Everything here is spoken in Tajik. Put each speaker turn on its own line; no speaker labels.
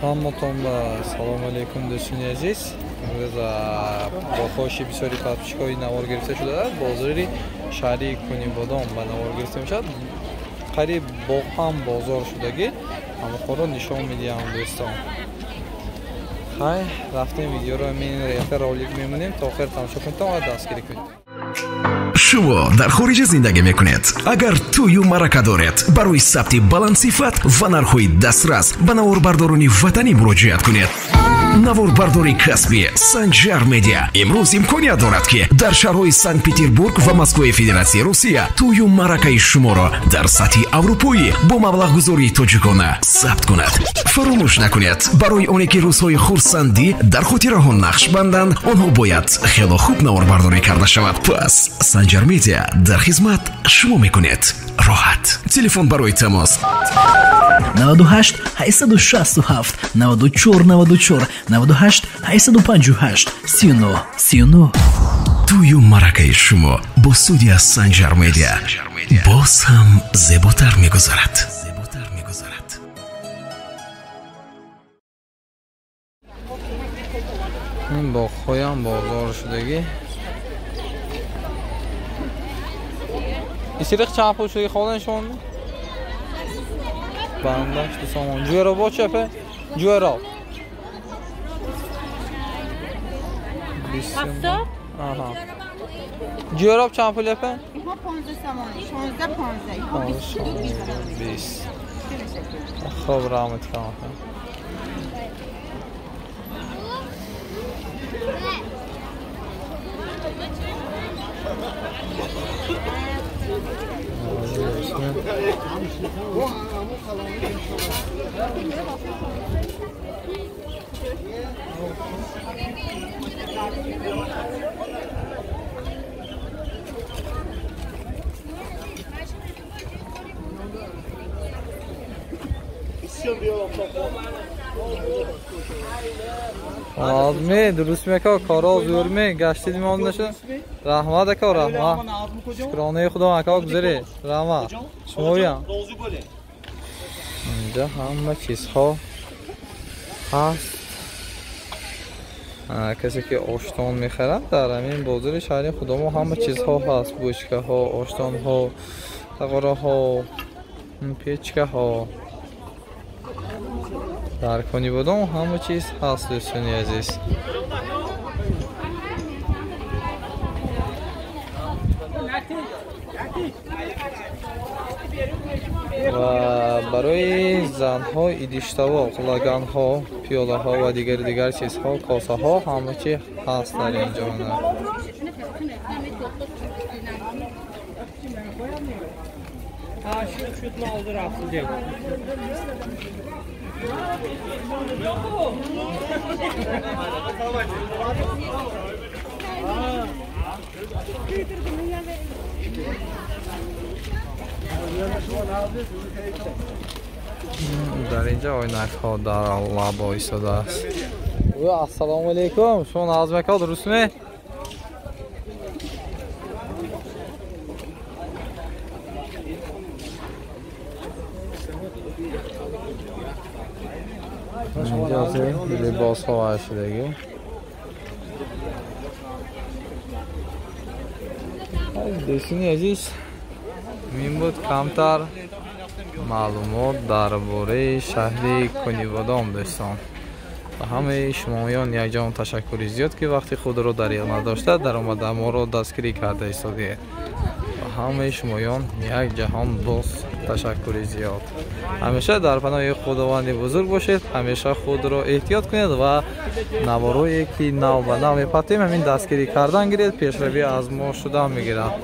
Ҳаматон ба салому алейкум, дӯстони азиз. Имрӯз бо хоҳиши бисёри подписчикои навор гирифта шудааст. Бозори шаҳри Кунибодом ба навор гирифта мешавад. Қариб боғ ҳам бозор шудагӣ. Ҳамаҳоро нишон медиҳам, дӯстон. Хай, рафтем видеоро мин якта ролик мемонем, то охир тамошо кунед ва дастгирӣ кунед.
Шумо дар хориҷа зиндагӣ мекунед. Агар тӯю маърака доред, барои сабти баландсифат ва нархҳои дастрас ба наворбардорони ватанӣ муроҷиат кунед. Наворбардори касбӣ Санҷар Медиа имрӯз имконият дорад, ки дар шаҳрҳои Санкт-Петербург ва Москваи Федератсияи Русия тӯю маъракаи шуморо дар сатҳи аврупоӣ бо маблағгузории тоҷикона сабт кунад. Фаромӯш накунед, барои оне ки рӯзҳои хурсандӣ дар хотираҳо нақш банданд, онҳо бояд хело хуб наворбардорӣ карда шавад. Пас Санҷар Медиа дар хизмат шумо мекунед. Роҳат. Телефон барои тамос
98 867 94 94 98 858 39 39.
Тӯю маъракаи шумо бо студия Санҷар Медиа боз ҳам зеботар мегузарад.
Ин боғҳоям бозор шудагӣ. Исириқ чанд пул шудагӣ хола нишон? Бандаш 2 сомон. Ҷӯяро бо чӣ апа? Ҷӯяро.
70?
Аҳа. Ҷӯяро чанд пул апа?
Инҳо 15 сомон, 16 15. Инҳо 22
20. Хоб, раҳмат кам. Azmi, durustmi aka, koro zo'rmi? Gashtidimi oldin shu? Rahmat aka, rahmat. Shukronayi Xudo aka, guzari. Rahmat. Шумоям. Инҷа ҳама чизҳо ҳаст. Касе ки оштон мехарад, дар ҳамин бозори шаҳри Худомо ҳама чизҳо ҳаст. Бочкаҳо, оштонҳо, тағораҳо, печкаҳо. Дар Конибодом ҳама чиз ҳаст, дӯстони азиз. Ва барои занҳо идиштавоқ, лаганҳо, пиёлаҳо ва дигари дигар чизҳо, косаҳо, ҳама чи ҳаст дар ин ҷо. Дар инҷа ойнакҳо дар лабо истодааст. Ассалому алейкум, шумо Назм ака, дурустме? Инҷа либосҳо шудагӣ. Дӯстони азиз, ин буд камтар маълумот дар бораи шаҳри Кунибодом, дӯстон. Ба ҳамаи шумоён якҷон ташаккури зиёд, ки вақти худро дариғ надошта дар омада моро дастгирӣ карда истодед. Ба ҳамаи шумоён як ҷаҳон боз ташаккури зиёд. Ҳамеша дар паноҳи Худованди бузург бошед, ҳамеша худро эҳтиёт кунед ва наворое ки нав ба нав мепартем, ҳамин дастгирӣ кардан гиред, пешравӣ аз мо шудан мегирад.